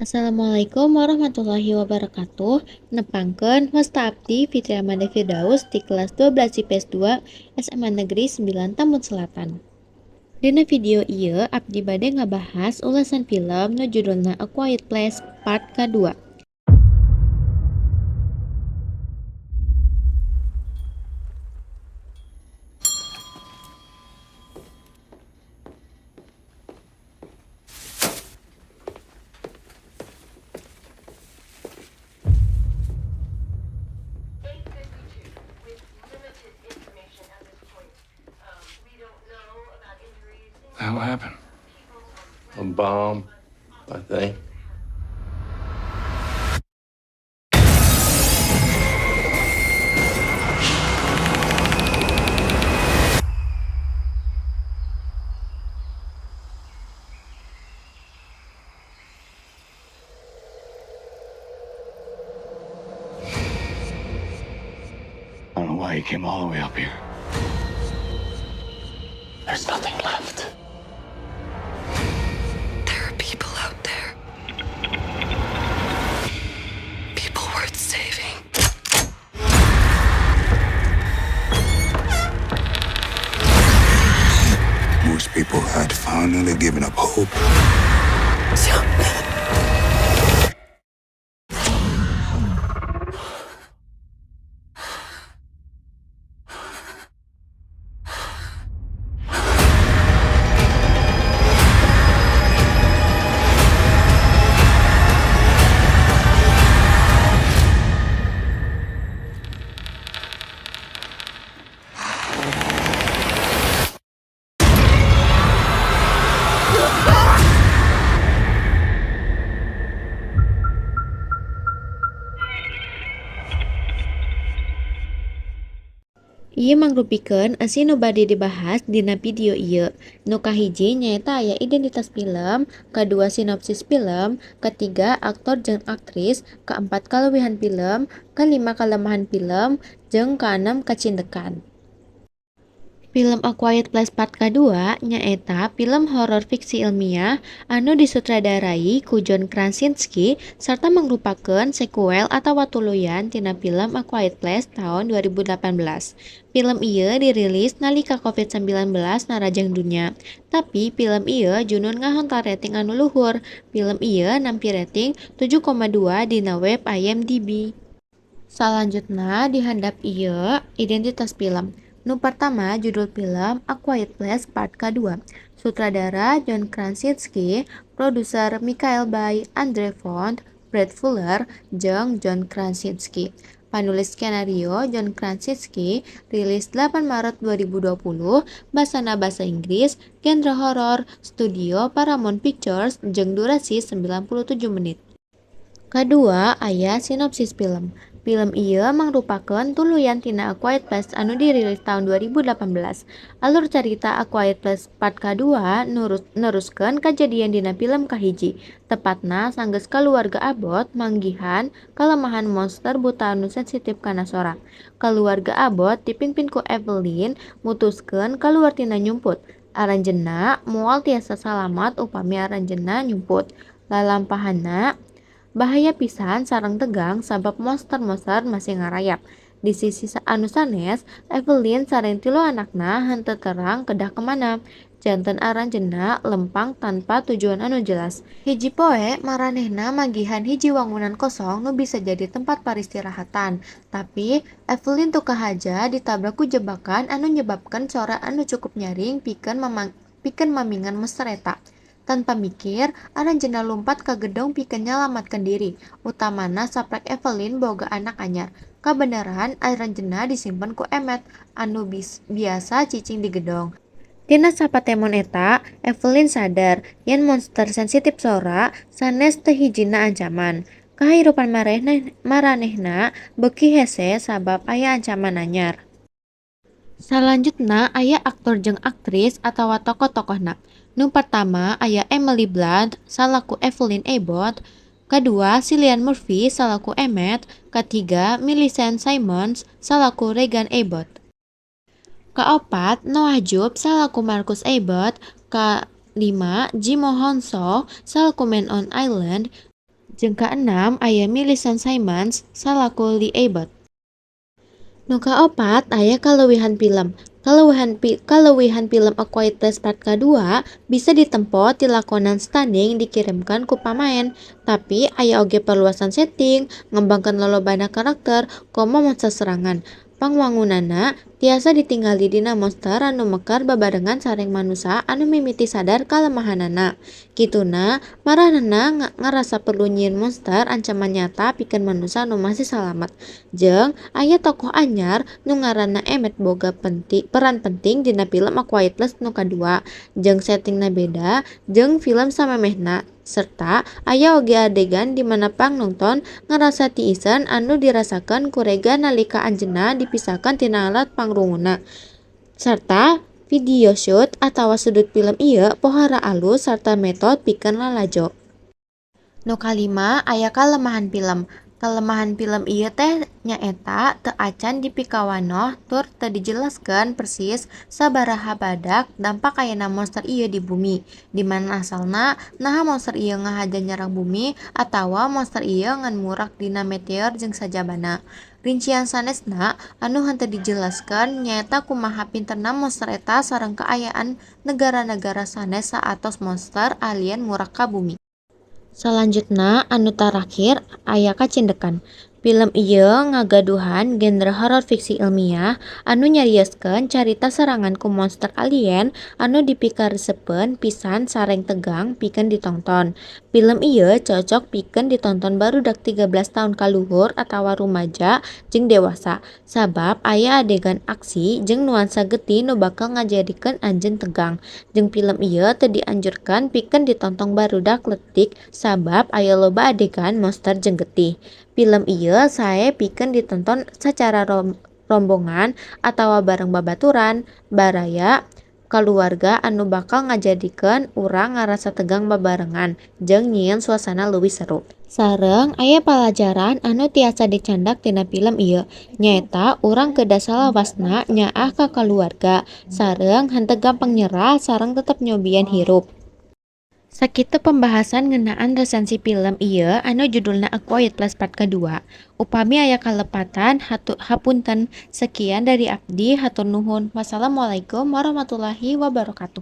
Assalamualaikum warahmatullahi wabarakatuh. Nepangkeun wasta abdi Fitri Amanda Firdaus di kelas 12 IPS 2 SMA Negeri 9 Tambun Selatan. Dina video ieu abdi bade ngabahas ulasan film nu judulna A Quiet Place Part 2. The hell happened? A bomb, I think. I don't know why you came all the way up here. There's nothing left. There are people out there. People worth saving. Most people had finally given up hope. Ieu mangrupikeun eusi nu bade dibahas dina video ieu. Nu kahiji nyaeta aya identitas film, kadua sinopsis film, ketiga aktor jeung aktris, kaempat kaleuwihan film, kalima kalemahan film, jeung kaenam kacindekan. Film A Quiet Place Part 2 nyaeta film horor fiksi ilmiah anu disutradarai ku John Krasinski sarta mangrupakeun sekuel atawa tuluyan tina film A Quiet Place taun 2018. Film ieu dirilis nalika COVID-19 narajang dunya, tapi film ieu junun ngahontal rating anu luhur. Film ieu nampi rating 7,2 dina web IMDb. Salanjutna di handap ieu identitas film. Nu pertama judul film A Quiet Place Part 2. Sutradara John Krasinski, produser Michael Bay, Andre Font, Brad Fuller, jeung John Krasinski. Panulis skenario John Krasinski, rilis 8 Maret 2020, basana basa Inggris, genre horor, studio Paramount Pictures jeung durasi 97 menit. Kadua aya sinopsis film. Film ieu mangrupakeun tuluyan tina A Quiet Place anu dirilis taun 2018. Alur carita A Quiet Place Part 2 neruskeun kajadian dina film kahiji. Tepatna sanggeus kaluarga Abbott manggihan kalemahan monster buta anu sensitif kana sora. Kaluarga Abbott dipimpin ku Evelyn mutuskeun kaluar tina nyumput. Aranjeunna moal tiasa salamat upami aranjeunna nyumput. Lalampahanna bahaya pisan sareng tegang sabab monster-monster masih ngarayap. Di sisi anu sanes, Evelyn sareng tilu anakna henteu terang kedah kemana. Janten aranjeunna lempang tanpa tujuan anu jelas. Hiji poe maranehna manggihan hiji wangunan kosong nu bisa jadi tempat paristirahatan. Tapi Evelyn teu kahaja ditabrak ku jebakan anu nyebabkeun sora anu cukup nyaring pikeun mamingan monster eta. Tanpa mikir, aranjeunna lumpat ka gedong pikeun nyalamatkeun diri. Utamana saprak Evelyn boga anak anyar. Kabeneran aranjeunna disimpen ku Emmet anu biasa cicing di gedong. Tina sapatemon eta, Evelyn sadar yen monster sensitif sora sanes teu hijina ancaman. Kahirupan maranehna beuki hese sabab aya ancaman anyar. Salanjutna aya aktor jeung aktris atawa tokoh-tokohna. Nu pertama aya Emily Blunt salaku Evelyn Abbott, kedua Cillian Murphy salaku Emmet, ketiga Millicent Simmonds salaku Regan Abbott. Kaopat Noah Jupe salaku Marcus Abbott, kalima Djimon Hounsou salaku Man on Island, Jeung kaenam aya Millicent Simmonds salaku Lee Abbott. Nu kaopat aya kaleuwihan film. Kaleuwihan film A Quiet Place Part 2 bisa ditempo ti lakonan stunning dikirimkeun ku pamaen, tapi aya oge perluasan setting, ngembangkeun lolobana karakter komo monster serangan. Pangwangunanna tiasa ditingali dina monster anu mekar babarengan sareng manusa anu mimiti sadar kalemahanana. Kituna maranehanna ngarasa perlu nyieun monster ancaman nyata pikeun manusa anu masih salamet. Jeung aya tokoh anyar nu ngaranna Emmett boga peran penting dina film A Quiet Place nu kadua, jeung settingna beda jeung film samemehna serta aya oge adegan di mana panonton ngarasa tiiseun anu dirasakeun ku Regan nalika anjeunna dipisahkeun tina alat pangrunguna. Sarta video shoot atawa sudut film ieu pohara alus sarta metot pikeun lalajo. Nu kalima aya kalemahan film. Kalemahan film ieu teh nyaeta teu acan dipikawanoh tur teu dijelaskeun persis sabaraha badak dampak ayana monster ieu di bumi, di mana asalna, naha monster ieu ngahaja nyerang bumi atawa monster ieu ngan murak dina meteor jeung sajabana. Rincian sanesna anu henteu dijelaskeun nyaeta kumaha pinterna monster eta sareng kaayaan negara-nagara sanes saatos monster alien murak ka bumi. Salanjutna anu tarakhir aya kacindekan. Film ieu ngagaduhan genre horor fiksi ilmiah anu nyarioskeun carita serangan ku monster alien anu dipikaresepeun pisan sareng tegang pikeun ditongton. Film ieu cocok pikeun ditonton barudak 13 taun ka luhur atawa rumaja jeung dewasa, sabab aya adegan aksi jeung nuansa getih nu bakal ngajadikeun anjeun tegang. Jeung film ieu teu dianjurkeun pikeun ditonton barudak leutik sabab aya loba adegan monster jeung getih. Film ieu sae pikeun ditonton sacara rombongan atawa bareng babaturan, baraya, kaluarga anu bakal ngajadikeun urang ngarasa tegang babarengan jeung nyieun suasana leuwih seru. Sareng aya palajaran anu tiasa dicandak tina film ieu, nyaeta urang kedah salawasna nyaah ka kaluarga, sareng henteu gampang nyerah sareng tetep nyobian hirup. Sakitu pembahasan ngeunaan resensi film ieu anu judulna A Quiet Place Part 2. Upami aya kalepatan hapunten. Sekian dari abdi, hatur nuhun. Wassalamualaikum warahmatullahi wabarakatuh.